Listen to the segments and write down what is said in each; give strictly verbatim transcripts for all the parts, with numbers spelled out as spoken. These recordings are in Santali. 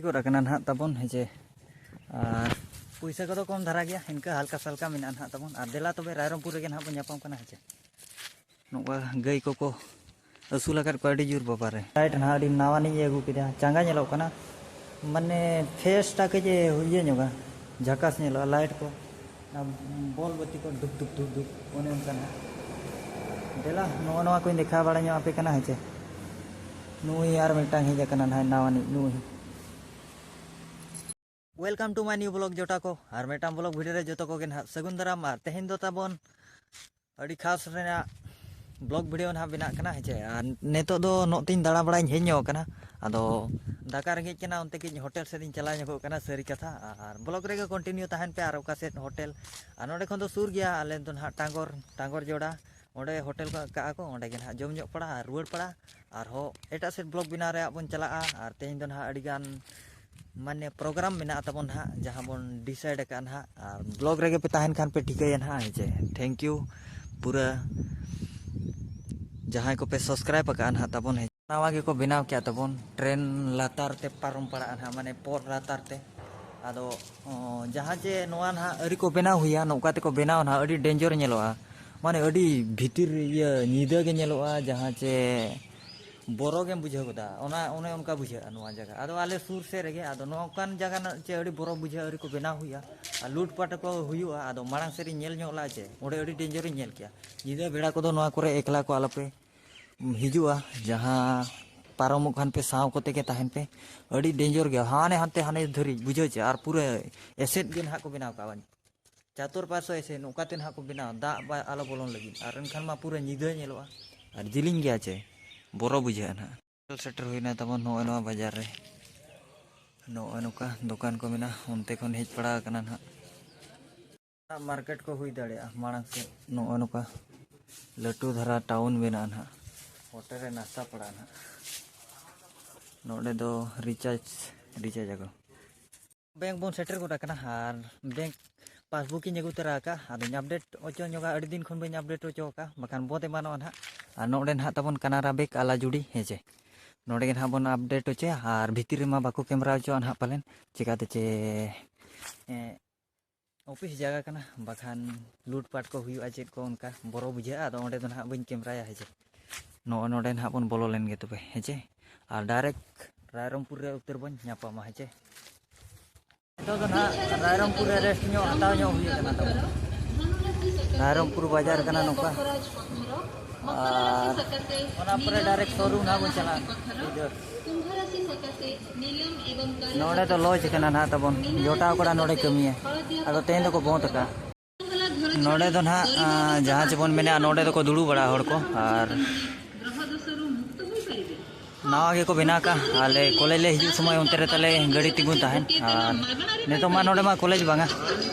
ᱜᱚᱫ ᱟᱠᱟᱱᱟ ᱱᱟᱦᱟᱜ ᱛᱟᱵᱚᱱ, ᱦᱮᱸ ᱪᱮ? ᱟᱨ ᱯᱩᱭᱥᱟᱹ ᱠᱚᱫᱚ ᱠᱚᱢ ᱫᱷᱟᱨᱟ ᱜᱮᱭᱟ, ᱤᱱᱠᱟᱹ ᱦᱟᱞᱠᱟ ᱥᱟᱞᱠᱟ ᱢᱮᱱᱟᱜᱼᱟ ᱱᱟᱦᱟᱜ ᱛᱟᱵᱚᱱ᱾ ᱟᱨ ᱫᱮᱞᱟ ᱛᱚᱵᱮ ᱨᱟᱭᱨᱚᱝᱯᱩᱨ ᱨᱮᱜᱮ ᱱᱟᱦᱟᱜ ᱵᱚᱱ ᱧᱟᱯᱟᱢ ᱠᱟᱱᱟ, ᱦᱮᱸ ᱪᱮ? ᱱᱚᱝᱠᱟ ᱜᱟᱹᱭ ᱠᱚᱠᱚ ᱟᱹᱥᱩᱞ ᱟᱠᱟᱫ ᱠᱚᱣᱟ ᱟᱹᱰᱤ ᱡᱳᱨ, ᱵᱟᱵᱟ ᱨᱮ᱾ ᱞᱟᱭᱤᱴ ᱱᱟᱦᱟᱜ ᱟᱹᱰᱤ ᱱᱟᱣᱟᱱᱤᱧ ᱟᱹᱜᱩ ᱠᱮᱫᱟ, ᱪᱟᱸᱜᱟ ᱧᱮᱞᱚᱜ ᱠᱟᱱᱟ, ᱢᱟᱱᱮ ᱯᱷᱮᱥ ᱴᱟᱜ ᱠᱟᱹᱡ ᱤᱭᱟᱹ ᱧᱚᱜᱟ, ᱡᱷᱟᱠᱟᱥ ᱧᱮᱞᱚᱜᱼᱟ ᱞᱟᱭᱤᱴ ᱠᱚ᱾ ᱚᱱᱟ ᱵᱚᱞ ᱵᱟᱹᱛᱤ ᱠᱚ ᱰᱩᱵ ᱰᱩᱵ ᱰᱩᱵ ᱰᱩᱵ, ᱚᱱᱮ ᱚᱱᱠᱟ ᱱᱟᱦᱟᱜ᱾ ᱫᱮᱞᱟ, ᱱᱚᱜᱼᱚ ᱱᱚᱣᱟ ᱠᱚᱧ ᱫᱮᱠᱷᱟᱣ ᱵᱟᱲᱟ ᱧᱚᱜ ᱟᱯᱮ ᱠᱟᱱᱟ, ᱦᱮᱸ ᱪᱮ? ᱱᱩᱭ ᱟᱨ ᱢᱤᱫᱴᱟᱝ ᱦᱮᱡ ᱟᱠᱟᱱᱟ ᱱᱟᱦᱟᱜ, ᱱᱟᱣᱟᱱᱤᱡ ᱱᱩᱭ᱾ Welcome to my new vlog ᱡᱚᱴᱟ ᱠᱚ, ᱟᱨ ᱢᱤᱫᱴᱟᱝ vlog video ᱨᱮ ᱡᱚᱛᱚ ᱠᱚᱜᱮ ᱱᱟᱦᱟᱜ ᱥᱟᱹᱜᱩᱱ ᱫᱟᱨᱟᱢ᱾ ᱟᱨ ᱛᱮᱦᱮᱧ ᱫᱚ ᱛᱟᱵᱚᱱ ᱟᱹᱰᱤ ᱠᱷᱟᱥ ᱨᱮᱱᱟᱜ vlog video ᱱᱟᱦᱟᱜ ᱵᱮᱱᱟᱜ ᱠᱟᱱᱟ, ᱦᱮᱸ ᱪᱮ? ᱟᱨ ᱱᱤᱛᱚᱜ ᱫᱚ ᱱᱚᱜ ᱛᱤᱧ ᱫᱟᱬᱟ ᱵᱟᱲᱟᱧ ᱦᱮᱡ ᱧᱚᱜ ᱠᱟᱱᱟ, ᱟᱫᱚ ᱫᱟᱠᱟ ᱨᱮᱸᱜᱮᱡ ᱠᱟᱱᱟ, ᱚᱱᱛᱮ ᱠᱟᱹᱡ ᱦᱳᱴᱮᱞ ᱥᱮᱫ ᱤᱧ ᱪᱟᱞᱟᱣ ᱧᱚᱜᱚᱜ ᱠᱟᱱᱟ, ᱥᱟᱹᱨᱤ ᱠᱟᱛᱷᱟ᱾ ᱟᱨ vlog ᱨᱮᱜᱮ continue ᱛᱟᱦᱮᱱ ᱯᱮ, ᱟᱨ ᱚᱠᱟ ᱥᱮᱫ ᱦᱳᱴᱮᱞ, ᱟᱨ ᱱᱚᱸᱰᱮ ᱠᱷᱚᱱ ᱫᱚ ᱥᱩᱨ ᱜᱮᱭᱟ, ᱟᱞᱮ ᱫᱚ ᱱᱟᱦᱟᱜ ᱴᱟᱸᱜᱚᱨ, ᱴᱟᱸᱜᱚᱨ ᱡᱚᱲᱟ, ᱚᱸᱰᱮ ᱦᱳᱴᱮᱞ ᱠᱚ ᱠᱟᱜᱼᱟ ᱠᱚ, ᱚᱸᱰᱮ ᱜᱮ ᱱᱟᱦᱟᱜ ᱡᱚᱢ ᱧᱚᱜ ᱯᱟᱲᱟ ᱟᱨ ᱨᱩᱣᱟᱹᱲ ᱯᱟᱲᱟ᱾ ᱟᱨᱦᱚᱸ ᱮᱴᱟᱜ ᱥᱮᱫ vlog ᱵᱮᱱᱟᱣ ᱨᱮᱭᱟᱜ ᱵᱚᱱ ᱪᱟᱞᱟᱜᱼᱟ᱾ ᱟᱨ ᱛᱮᱦᱮᱧ ᱫᱚ ᱱᱟᱦᱟᱜ ᱟᱹᱰᱤ ᱜᱟᱱ ᱢᱟᱱᱮ program ᱢᱮᱱᱟᱜ ᱛᱟᱵᱚᱱ ᱱᱟᱦᱟᱜ, ᱡᱟᱦᱟᱸ ᱵᱚᱱ decide ᱟᱠᱟᱫᱼᱟ ᱱᱟᱦᱟᱜ᱾ ᱟᱨ vlog ᱨᱮᱜᱮ ᱯᱮ ᱛᱟᱦᱮᱱ ᱠᱷᱟᱱ ᱯᱮ ᱴᱷᱤᱠᱟᱹᱭᱟ ᱱᱟᱦᱟᱜ, ᱦᱮᱸ ᱪᱮ? Thank you ᱯᱩᱨᱟᱹ ᱡᱟᱦᱟᱸᱭ ᱠᱚᱯᱮ subscribe ᱟᱠᱟᱫᱼᱟ ᱱᱟᱦᱟᱜ ᱛᱟᱵᱚᱱ, ᱦᱮᱸ᱾ ᱱᱟᱣᱟ ᱜᱮᱠᱚ ᱵᱮᱱᱟᱣ ᱠᱮᱫᱼᱟ ᱛᱟᱵᱚᱱ, ᱴᱨᱮᱱ ᱞᱟᱛᱟᱨ ᱛᱮ ᱯᱟᱨᱚᱢ ᱯᱟᱲᱟᱜᱼᱟ ᱱᱟᱦᱟᱜ, ᱢᱟᱱᱮ ᱯᱚᱨ ᱞᱟᱛᱟᱨ ᱛᱮ᱾ ᱟᱫᱚ ᱚ, ᱡᱟᱦᱟᱸ ᱪᱮ ᱱᱚᱣᱟ ᱱᱟᱦᱟᱜ ᱟᱹᱣᱨᱤ ᱠᱚ ᱵᱮᱱᱟᱣ ᱦᱩᱭᱟ, ᱱᱚᱝᱠᱟ ᱛᱮᱠᱚ ᱵᱮᱱᱟᱣᱟ ᱱᱟᱦᱟᱜ, ᱟᱹᱰᱤ danger ᱧᱮᱞᱚᱜᱼᱟ, ᱢᱟᱱᱮ ᱟᱹᱰᱤ ᱵᱷᱤᱛᱤᱨ ᱤᱭᱟᱹ ᱧᱤᱫᱟᱹ ᱜᱮ ᱧᱮᱞᱚᱜᱼᱟ, ᱡᱟᱦᱟᱸ ᱪᱮ ᱵᱚᱨᱚ ᱜᱮᱢ ᱵᱩᱡᱷᱟᱹᱣ ᱜᱚᱫᱟ, ᱚᱱᱟ, ᱚᱱᱮ ᱚᱱᱠᱟ ᱵᱩᱡᱷᱟᱹᱜᱼᱟ ᱱᱚᱣᱟ ᱡᱟᱭᱜᱟ᱾ ᱟᱫᱚ ᱟᱞᱮ ᱥᱩᱨ ᱥᱮᱫ ᱨᱮᱜᱮ, ᱟᱫᱚ ᱱᱚᱝᱠᱟᱱ ᱡᱟᱭᱜᱟ ᱨᱮᱱᱟᱜ ᱪᱮ ᱟᱹᱰᱤ ᱵᱚᱨᱚ ᱵᱩᱡᱷᱟᱹᱜᱼᱟ, ᱟᱹᱣᱨᱤ ᱠᱚ ᱵᱮᱱᱟᱣ ᱦᱩᱭᱩᱜᱼᱟ᱾ ᱟᱨ ᱞᱩᱴᱯᱟᱴ ᱠᱚ ᱦᱩᱭᱩᱜᱼᱟ, ᱟᱫᱚ ᱢᱟᱲᱟᱝ ᱥᱮᱫ ᱨᱤᱧ ᱧᱮᱞ ᱧᱚᱜ ᱞᱮᱫᱼᱟ ᱪᱮ, ᱚᱸᱰᱮ ᱟᱹᱰᱤ danger ᱤᱧ ᱧᱮᱞ ᱠᱮᱜᱼᱟ᱾ ᱧᱤᱫᱟᱹ ᱵᱮᱲᱟ ᱠᱚᱫᱚ ᱱᱚᱣᱟ ᱠᱚᱨᱮ ᱮᱠᱞᱟ ᱠᱚ ᱟᱞᱚᱯᱮ ᱦᱤᱡᱩᱜᱼᱟ, ᱡᱟᱦᱟᱸ ᱯᱟᱨᱚᱢᱚᱜ ᱠᱷᱟᱱ ᱯᱮ ᱥᱟᱶ ᱠᱚᱛᱮ ᱜᱮ ᱛᱟᱦᱮᱱ ᱯᱮ᱾ ᱟᱹᱰᱤ danger ᱜᱮᱭᱟ, ᱦᱟᱱᱮ ᱦᱟᱱᱛᱮ ᱦᱟᱱᱮ ᱫᱷᱟᱹᱨᱤᱡ ᱵᱩᱡᱷᱟᱹᱣ ᱪᱮ, ᱟᱨ ᱯᱩᱨᱟᱹ ᱮᱥᱮᱫ ᱜᱮ ᱱᱟᱦᱟᱜ ᱠᱚ ᱵᱮᱱᱟᱣ ᱠᱟᱜᱼᱟ᱾ ᱪᱟᱛᱚᱨ ᱯᱟᱥᱚ ᱮᱥᱮᱫ ᱱᱚᱝᱠᱟᱛᱮ ᱱᱟᱦᱟᱜ ᱠᱚ ᱵᱮᱱᱟᱣᱟ, ᱫᱟᱜ ᱵᱟᱭ ᱟᱞᱚ ᱵᱚᱞᱚᱱ ᱞᱟᱹᱜᱤᱫ᱾ ᱟᱨ ᱮᱱᱠᱷᱟᱱ ᱢᱟ ᱯᱩᱨᱟᱹ ᱧᱤᱫᱟᱹ ᱧᱮᱞᱚᱜᱼᱟ ᱟᱨ ᱡᱤᱞᱤᱧ ᱜᱮᱭᱟ ᱪᱮ, ᱵᱚᱨᱚ ᱵᱩᱡᱷᱟᱹᱜᱼᱟ ᱱᱟᱦᱟᱜ᱾ ᱥᱮᱴᱮᱨ ᱦᱩᱭᱱᱟ ᱛᱟᱵᱚᱱ ᱱᱚᱜᱼᱚᱭ ᱱᱚᱣᱟ ᱵᱟᱡᱟᱨ ᱨᱮ, ᱱᱚᱜᱼᱚᱭ ᱱᱚᱝᱠᱟ ᱫᱚᱠᱟᱱ ᱠᱚ ᱢᱮᱱᱟᱜᱼᱟ, ᱚᱱᱛᱮ ᱠᱷᱚᱱ ᱦᱮᱡ ᱯᱟᱲᱟᱣ ᱟᱠᱟᱱᱟ ᱱᱟᱦᱟᱜ᱾ ᱢᱟᱨᱠᱮᱴ ᱠᱚ ᱦᱩᱭ ᱫᱟᱲᱮᱭᱟᱜᱼᱟ ᱢᱟᱲᱟᱝ ᱥᱮᱫ, ᱱᱚᱜᱼᱚᱭ ᱱᱚᱝᱠᱟ ᱞᱟᱹᱴᱩ ᱫᱷᱟᱨᱟ ᱴᱟᱣᱩᱱ ᱢᱮᱱᱟᱜᱼᱟ ᱱᱟᱦᱟᱜ᱾ ᱦᱳᱴᱮᱞ ᱨᱮ ᱱᱟᱥᱛᱟ ᱯᱟᱲᱟᱜᱼᱟ ᱱᱟᱦᱟᱜ᱾ ᱱᱚᱰᱮ ᱫᱚ ᱨᱤᱪᱟᱨᱡᱽ, ᱨᱤᱪᱟᱨᱡᱽ ᱟᱠᱚ᱾ ᱵᱮᱝᱠ ᱵᱚᱱ ᱥᱮᱴᱮᱨ ᱜᱚᱫ ᱟᱠᱟᱱᱟ ᱟᱨ ᱵᱮᱝᱠ ᱯᱟᱥᱵᱩᱠ ᱤᱧ ᱟᱹᱜᱩ ᱛᱚᱨᱟ ᱟᱠᱟᱫᱼᱟ᱾ ᱟᱫᱚᱧ ᱟᱯᱰᱮᱴ ᱦᱚᱪᱚ ᱧᱚᱜᱟ, ᱟᱹᱰᱤ ᱫᱤᱱ ᱠᱷᱚᱱ ᱵᱟᱹᱧ ᱟᱯᱰᱮᱴ ᱦᱚᱪᱚ ᱟᱠᱟᱫᱼᱟ, ᱵᱟᱠᱷᱟᱱ ᱵᱚᱸᱫᱽ ᱮᱢᱟᱱᱚᱜᱼᱟ ᱱᱟᱦᱟᱜ᱾ ᱟᱨ ᱱᱚᱰᱮ ᱱᱟᱦᱟᱜ ᱛᱟᱵᱚᱱ ᱠᱟᱱᱟᱨᱟ ᱵᱮᱝᱠ ᱟᱞᱟᱡᱩᱲᱤ, ᱦᱮᱸ ᱪᱮ᱾ ᱱᱚᱰᱮ ᱜᱮ ᱱᱟᱦᱟᱜ ᱵᱚᱱ ᱟᱯᱰᱮᱴ ᱦᱚᱪᱚᱭᱟ, ᱟᱨ ᱵᱷᱤᱛᱤᱨ ᱨᱮᱢᱟ ᱵᱟᱠᱚ ᱠᱮᱢᱨᱟ ᱦᱚᱪᱚᱣᱟᱜᱼᱟ ᱱᱟᱦᱟᱜ ᱯᱟᱞᱮᱱ, ᱪᱤᱠᱟᱹᱛᱮ ᱪᱮ, ᱮᱸ, ᱚᱯᱷᱤᱥ ᱡᱟᱭᱜᱟ ᱠᱟᱱᱟ, ᱵᱟᱠᱷᱟᱱ ᱞᱩᱴᱯᱟᱴ ᱠᱚ ᱦᱩᱭᱩᱜᱼᱟ, ᱪᱮᱫ ᱠᱚ ᱚᱱᱠᱟ ᱵᱚᱨᱚ ᱵᱩᱡᱷᱟᱹᱜᱼᱟ᱾ ᱟᱫᱚ ᱚᱸᱰᱮ ᱫᱚ ᱱᱟᱦᱟᱜ ᱵᱟᱹᱧ ᱠᱮᱢᱨᱟᱭᱟ, ᱦᱮᱸ ᱪᱮ᱾ ᱱᱚᱜᱼᱚᱭ ᱱᱚᱰᱮ ᱱᱟᱦᱟᱜ ᱵᱚᱱ ᱵᱚᱞᱚ ᱞᱮᱱ ᱜᱮ ᱛᱚᱵᱮ, ᱦᱮᱸ ᱪᱮ᱾ ᱟᱨ ᱰᱟᱭᱨᱮᱠᱴ ᱨᱟᱭᱨᱚᱝᱯᱩᱨ ᱨᱮ ᱩᱛᱟᱹᱨ ᱵᱚᱱ ᱧᱟᱯᱟᱢᱟ, ᱦᱮᱸ ᱪᱮ᱾ ᱱᱤᱛᱚᱜ ᱫᱚ ᱱᱟᱦᱟᱜ ᱨᱟᱭᱨᱚᱝᱯᱩᱨ ᱨᱮ ᱨᱮᱥᱴ ᱧᱚᱜ ᱦᱟᱛᱟᱣ ᱧᱚᱜ ᱦᱩᱭ ᱟᱠᱟᱱᱟ ᱛᱟᱵᱚᱱ᱾ ᱨᱟᱭᱨᱚᱝᱯᱩᱨ ᱵᱟᱡᱟᱨ ᱠᱟᱱᱟ ᱱᱚᱝᱠᱟ, ᱟᱨ ᱚᱱᱟ ᱯᱚᱨᱮ ᱰᱟᱭᱨᱮᱠᱴ ᱥᱳᱨᱩᱢ ᱱᱟᱦᱟᱜ ᱵᱚᱱ ᱪᱟᱞᱟᱜᱼᱟ᱾ ᱱᱚᱰᱮ ᱫᱚ ᱞᱚᱡᱽ ᱠᱟᱱᱟ ᱱᱟᱦᱟᱜ ᱛᱟᱵᱚᱱ, ᱡᱚᱴᱟᱣ ᱠᱚᱲᱟ ᱱᱚᱰᱮ ᱠᱟᱹᱢᱤᱭᱟ, ᱟᱫᱚ ᱛᱮᱦᱮᱧ ᱫᱚᱠᱚ ᱵᱚᱸᱫᱽ ᱟᱠᱟᱫᱼᱟ᱾ ᱱᱚᱰᱮ ᱫᱚ ᱱᱟᱦᱟᱜ, ᱟᱸ, ᱡᱟᱦᱟᱸ ᱪᱮ ᱵᱚᱱ ᱢᱮᱱᱟ, ᱱᱚᱰᱮ ᱫᱚᱠᱚ ᱫᱩᱲᱩᱵ ᱵᱟᱲᱟ ᱦᱚᱲ ᱠᱚ, ᱟᱨ ᱱᱟᱣᱟ ᱜᱮᱠᱚ ᱵᱮᱱᱟᱣ ᱠᱟᱜᱼᱟ᱾ ᱟᱞᱮ ᱠᱚᱞᱮᱡᱽ ᱞᱮ ᱦᱤᱡᱩᱜ ᱥᱚᱢᱚᱭ ᱚᱱᱛᱮ ᱨᱮ ᱛᱟᱞᱮ ᱜᱟᱹᱰᱤ ᱛᱤᱸᱜᱩᱱ ᱛᱟᱦᱮᱸᱫ, ᱟᱨ ᱱᱤᱛᱚᱜ ᱢᱟ ᱱᱚᱰᱮ ᱢᱟ ᱠᱚᱞᱮᱡᱽ ᱵᱟᱝᱟ,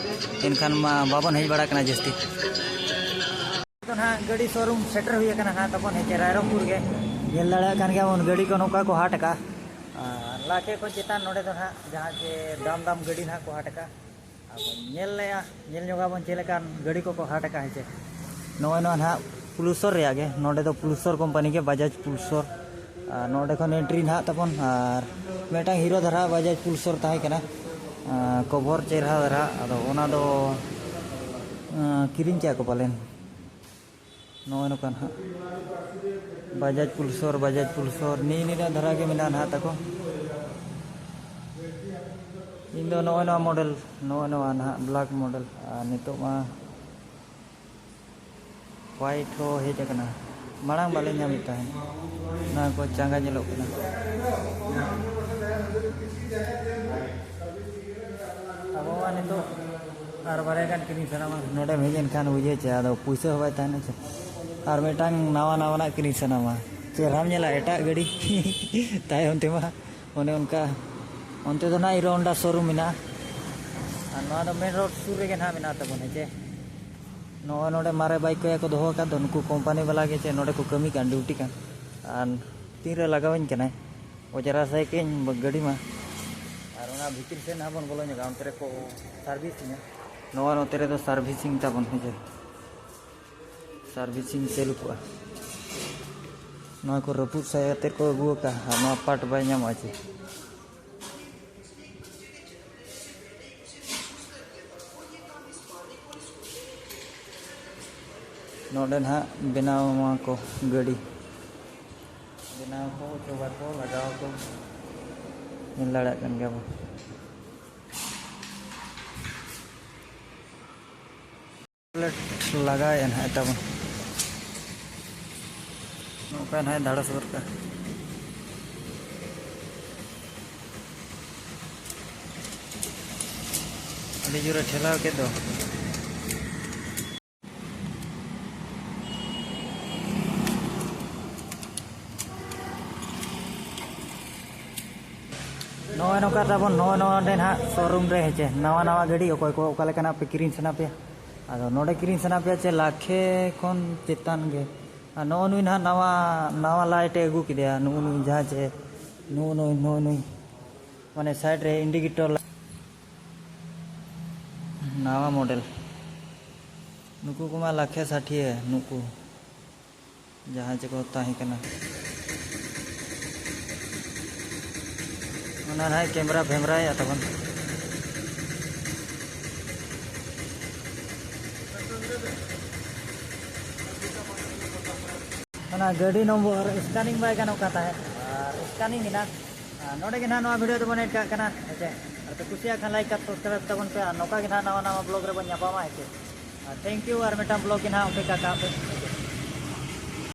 ᱮᱱᱠᱷᱟᱱ ᱢᱟ ᱵᱟᱵᱚᱱ ᱦᱮᱡ ᱵᱟᱲᱟ ᱠᱟᱱᱟ ᱡᱟᱹᱥᱛᱤ᱾ ᱱᱤᱛᱚᱜ ᱱᱟᱦᱟᱜ ᱜᱟᱹᱰᱤ ᱥᱳᱨᱩᱢ ᱥᱮᱴᱮᱨ ᱦᱩᱭ ᱟᱠᱟᱱᱟ ᱱᱟᱦᱟᱜ ᱛᱟᱵᱚᱱ, ᱦᱮᱸ ᱪᱮ, ᱨᱟᱭᱨᱚᱝᱯᱩᱨ ᱜᱮ᱾ ᱧᱮᱞ ᱫᱟᱲᱮᱭᱟᱜ ᱠᱟᱱ ᱜᱮᱭᱟ ᱵᱚᱱ, ᱜᱟᱹᱰᱤ ᱠᱚ ᱱᱚᱝᱠᱟ ᱠᱚ ᱦᱟᱴ ᱟᱠᱟᱫᱼᱟ, ᱟᱨ ᱞᱟᱠᱷᱮ ᱠᱷᱚᱱ ᱪᱮᱛᱟᱱ ᱱᱚᱰᱮ ᱫᱚ ᱱᱟᱦᱟᱜ ᱡᱟᱦᱟᱸ ᱪᱮ ᱫᱟᱢ ᱫᱟᱢ ᱜᱟᱹᱰᱤ ᱱᱟᱦᱟᱜ ᱠᱚ ᱦᱟᱴ ᱟᱠᱟᱫᱼᱟ᱾ ᱟᱵᱚ ᱧᱮᱞ ᱞᱮᱭᱟ, ᱧᱮᱞ ᱧᱚᱜ ᱟᱵᱚᱱ ᱪᱮᱫ ᱞᱮᱠᱟᱱ ᱜᱟᱹᱰᱤ ᱠᱚᱠᱚ ᱦᱟᱴ ᱟᱠᱟᱫᱼᱟ, ᱦᱮᱸ ᱪᱮ᱾ ᱱᱚᱜᱼᱚᱭ ᱱᱚᱣᱟ ᱱᱟᱦᱟᱜ ᱯᱩᱞᱥᱚᱨ ᱨᱮᱭᱟᱜ ᱜᱮ, ᱱᱚᱰᱮ ᱫᱚ ᱯᱩᱞᱥᱚᱨ ᱠᱳᱢᱯᱟᱱᱤ ᱜᱮ, ᱵᱟᱡᱟᱡᱽ ᱯᱩᱞᱥᱚᱨ᱾ ᱟᱨ ᱱᱚᱰᱮ ᱠᱷᱚᱱ ᱮᱱᱴᱨᱤ ᱱᱟᱦᱟᱜ ᱛᱟᱵᱚᱱ, ᱟᱨ ᱢᱤᱫᱴᱟᱝ ᱦᱤᱨᱳ ᱫᱷᱟᱨᱟ ᱵᱟᱡᱟᱡᱽ ᱯᱩᱞᱥᱚᱨ ᱛᱟᱦᱮᱸ ᱠᱟᱱᱟ, ᱟᱨ ᱠᱚᱵᱷᱚᱨ ᱪᱮᱦᱨᱟ ᱫᱷᱟᱨᱟ, ᱟᱫᱚ ᱚᱱᱟ ᱫᱚ, ᱟᱨ ᱠᱤᱨᱤᱧ ᱠᱮᱜᱼᱟ ᱠᱚ ᱯᱟᱞᱮᱱ᱾ ᱱᱚᱜᱼᱚᱭ ᱱᱚᱝᱠᱟ ᱱᱟᱦᱟᱜ ᱵᱟᱡᱟᱡᱽ ᱯᱩᱞᱥᱚᱨ, ᱵᱟᱡᱟᱡᱽ ᱯᱩᱞᱥᱚᱨ, ᱱᱤᱭᱟᱹ ᱱᱤᱱᱟᱹᱜ ᱫᱷᱟᱨᱟ ᱜᱮ ᱢᱮᱱᱟᱜᱼᱟ ᱱᱟᱦᱟᱜ ᱛᱟᱠᱚ᱾ ᱤᱧ ᱫᱚ ᱱᱚᱜᱼᱚᱭ ᱱᱚᱣᱟ ᱢᱚᱰᱮᱞ, ᱱᱚᱜᱼᱚᱭ ᱱᱚᱣᱟ ᱱᱟᱦᱟᱜ ᱵᱞᱮᱠ ᱢᱚᱰᱮᱞ, ᱟᱨ ᱱᱤᱛᱚᱜ ᱢᱟ ᱦᱳᱣᱟᱭᱤᱴ ᱦᱚᱸ ᱦᱮᱡ ᱟᱠᱟᱱᱟ, ᱢᱟᱲᱟᱝ ᱵᱟᱞᱮ ᱧᱟᱢᱮᱫ ᱛᱟᱦᱮᱸᱫ᱾ ᱚᱱᱟ ᱠᱚ ᱪᱟᱸᱜᱟ ᱧᱮᱞᱚᱜ ᱠᱟᱱᱟ᱾ ᱟᱵᱚ ᱢᱟ ᱱᱤᱛᱚᱜ ᱟᱨ ᱵᱟᱨᱭᱟ ᱜᱟᱱ ᱠᱤᱨᱤᱧ ᱥᱟᱱᱟᱢᱟ, ᱱᱚᱰᱮᱢ ᱦᱮᱡ ᱮᱱᱠᱷᱟᱱ ᱵᱩᱡᱷᱟᱹᱣ ᱪᱮ, ᱟᱫᱚ ᱯᱩᱭᱥᱟᱹ ᱦᱚᱸ ᱵᱟᱭ ᱛᱟᱦᱮᱱᱟ ᱪᱮ᱾ ᱟᱨ ᱢᱤᱫᱴᱟᱝ ᱱᱟᱣᱟ ᱱᱟᱣᱟᱱᱟᱜ ᱠᱤᱨᱤᱧ ᱥᱟᱱᱟᱢᱟ, ᱪᱮᱦᱨᱟᱢ ᱧᱮᱞᱟ ᱮᱴᱟᱜ ᱜᱟᱹᱰᱤ ᱛᱟᱭᱚᱢ ᱛᱮᱢᱟ᱾ ᱚᱱᱮ ᱚᱱᱠᱟ᱾ ᱚᱱᱛᱮ ᱫᱚ ᱱᱟᱦᱟᱜ ᱦᱤᱨᱳ ᱦᱚᱱᱰᱟ ᱥᱳᱨᱩᱢ ᱢᱮᱱᱟᱜᱼᱟ, ᱟᱨ ᱱᱚᱣᱟ ᱫᱚ ᱢᱮᱱ ᱨᱳᱰ ᱥᱩᱨ ᱨᱮᱜᱮ ᱱᱟᱦᱟᱜ ᱢᱮᱱᱟᱜ ᱛᱟᱵᱚᱱᱟ, ᱦᱮᱸ ᱪᱮ᱾ ᱱᱚᱜᱼᱚᱭ ᱱᱚᱰᱮ ᱢᱟᱨᱮ ᱵᱟᱭᱤᱠ ᱠᱚᱭᱟ ᱠᱚ ᱫᱚᱦᱚ ᱟᱠᱟᱫ ᱫᱚ, ᱱᱩᱠᱩ ᱠᱳᱢᱯᱟᱱᱤ ᱵᱟᱞᱟ ᱜᱮ ᱪᱮ ᱱᱚᱰᱮ ᱠᱚ ᱠᱟᱹᱢᱤ ᱠᱟᱱ, ᱰᱤᱭᱩᱴᱤ ᱠᱟᱱ, ᱟᱨ ᱛᱤᱱᱨᱮ ᱞᱟᱜᱟᱣᱟᱹᱧ ᱠᱟᱱᱟᱭ ᱚᱡᱽᱨᱟ ᱥᱟᱭ ᱠᱟᱹᱧ ᱜᱟᱹᱰᱤ ᱢᱟ᱾ ᱟᱨ ᱚᱱᱟ ᱵᱷᱤᱛᱤᱨ ᱥᱮᱫ ᱱᱟᱦᱟᱜ ᱵᱚᱱ ᱵᱚᱞᱚ ᱧᱚᱜᱟ, ᱚᱱᱛᱮ ᱨᱮᱠᱚ ᱥᱟᱨᱵᱷᱤᱥᱤᱝᱟ᱾ ᱱᱚᱣᱟ ᱱᱚᱛᱮ ᱨᱮᱫᱚ ᱥᱟᱨᱵᱷᱤᱥᱤᱝ ᱛᱟᱵᱚᱱ, ᱦᱮᱸ ᱪᱮ᱾ ᱥᱟᱨᱵᱷᱤᱥᱤᱝ ᱪᱟᱹᱞᱩ ᱠᱚᱜᱼᱟ᱾ ᱱᱚᱣᱟ ᱠᱚ ᱨᱟᱹᱯᱩᱫ ᱥᱟᱭ ᱠᱟᱛᱮ ᱠᱚ ᱟᱹᱜᱩ ᱟᱠᱟᱫᱼᱟ, ᱟᱨ ᱱᱚᱣᱟ ᱯᱟᱨᱴ ᱵᱟᱭ ᱧᱟᱢᱚᱜᱼᱟ ᱪᱮ? ᱱᱚᱰᱮ ᱱᱟᱦᱟᱜ ᱵᱮᱱᱟᱣ ᱢᱟ ᱠᱚ ᱜᱟᱹᱰᱤ, ᱵᱮᱱᱟᱣ ᱠᱚ, ᱚᱪᱚᱜᱟᱠᱚ, ᱞᱟᱜᱟᱣ ᱟᱠᱚ, ᱧᱮᱞ ᱫᱟᱲᱮᱭᱟᱜ ᱠᱟᱱ ᱜᱮᱭᱟ ᱵᱚᱱ᱾ ᱯᱞᱮᱴ ᱞᱟᱜᱟᱣᱮᱫᱼᱟ ᱱᱟᱦᱟᱜ ᱛᱟᱵᱚᱱ᱾ ᱱᱚᱝᱠᱟ ᱱᱟᱦᱟᱜ ᱫᱟᱲᱟ ᱥᱚᱫᱚᱨ ᱠᱟᱜᱼᱟ᱾ ᱟᱹᱰᱤ ᱡᱳᱨᱮ ᱴᱷᱮᱞᱟᱣ ᱠᱮᱫ ᱫᱚ᱾ ᱱᱚᱜᱼᱚᱭ ᱱᱚᱝᱠᱟ ᱛᱟᱵᱚᱱ, ᱱᱚᱜᱼᱚᱭ ᱱᱚᱰᱮ ᱱᱟᱦᱟᱜ ᱥᱳᱨᱩᱢ ᱨᱮ, ᱦᱮᱸ ᱪᱮ, ᱱᱟᱣᱟ ᱱᱟᱣᱟ ᱜᱟᱹᱰᱤ ᱚᱠᱚᱭ ᱠᱚ ᱚᱠᱟ ᱞᱮᱠᱟᱱᱟᱜ ᱯᱮ ᱠᱤᱨᱤᱧ ᱥᱟᱱᱟ ᱯᱮᱭᱟ, ᱟᱫᱚ ᱱᱚᱰᱮ ᱠᱤᱨᱤᱧ ᱥᱟᱱᱟ ᱯᱮᱭᱟ ᱪᱮ ᱞᱟᱠᱷᱮ ᱠᱷᱚᱱ ᱪᱮᱛᱟᱱ ᱜᱮ᱾ ᱟᱨ ᱱᱚᱜᱼᱚ ᱱᱩᱭ ᱱᱟᱦᱟᱜ ᱱᱟᱣᱟ, ᱱᱟᱣᱟ ᱞᱟᱭᱤᱴ ᱮ ᱟᱹᱜᱩ ᱠᱮᱫᱮᱭᱟ, ᱱᱩᱜᱼᱩ ᱱᱩᱭ ᱡᱟᱦᱟᱸ ᱪᱮ, ᱱᱩᱜᱼᱩ ᱱᱩᱭ, ᱱᱩᱜᱼᱩ ᱱᱩᱭ, ᱢᱟᱱᱮ ᱥᱟᱭᱤᱰ ᱨᱮ ᱤᱱᱰᱤᱠᱮᱴᱚᱨ ᱞᱟ-, ᱱᱟᱣᱟ ᱢᱚᱰᱮᱞ᱾ ᱱᱩᱠᱩ ᱠᱚᱢᱟ ᱞᱟᱠᱷᱮ ᱥᱟᱴᱷᱤᱭᱮ, ᱱᱩᱠᱩ ᱡᱟᱦᱟᱸ ᱪᱮ ᱠᱚ ᱛᱟᱦᱮᱸ ᱠᱟᱱᱟ᱾ ᱚᱱᱟ ᱱᱟᱦᱟᱜ ᱠᱮᱢᱮᱨᱟ ᱯᱷᱮᱢᱨᱟᱭᱮᱫᱼᱟ ᱛᱟᱵᱚᱱ᱾ ᱚᱱᱟ ᱜᱟᱹᱰᱤ ᱱᱚᱢᱵᱚᱨ ᱥᱠᱮᱱᱤᱝ ᱵᱟᱭ ᱜᱟᱱᱚᱜ ᱠᱟᱱ ᱛᱟᱦᱮᱸᱫ, ᱟᱨ ᱥᱠᱮᱱᱤᱝ ᱮᱱᱟ᱾ ᱟᱨ ᱱᱚᱰᱮ ᱜᱮ ᱱᱟᱦᱟᱜ ᱱᱚᱣᱟ ᱵᱷᱤᱰᱤᱭᱳ ᱫᱚᱵᱚᱱ ᱮᱰ ᱠᱟᱜ ᱠᱟᱱᱟ, ᱦᱮᱸ ᱪᱮ? ᱟᱨ ᱯᱮ ᱠᱩᱥᱤᱭᱟᱜ ᱠᱷᱟᱱ ᱞᱟᱭᱤᱠ ᱟᱨ ᱥᱟᱵᱥᱠᱨᱟᱭᱤᱵ ᱛᱟᱵᱚᱱ ᱯᱮ, ᱟᱨ ᱱᱚᱝᱠᱟ ᱜᱮ ᱱᱟᱦᱟᱜ ᱱᱟᱣᱟ ᱱᱟᱣᱟ ᱵᱞᱚᱜ ᱨᱮᱵᱚᱱ ᱧᱟᱯᱟᱢᱟ, ᱦᱮᱸ ᱪᱮ? ᱟᱨ ᱛᱷᱮᱝᱠ ᱭᱩ, ᱟᱨ ᱢᱤᱫᱴᱟᱝ ᱵᱞᱚᱜ ᱜᱮ ᱱᱟᱦᱟᱜ ᱚᱯᱮᱠᱠᱷᱟ ᱠᱟᱜ ᱯᱮ᱾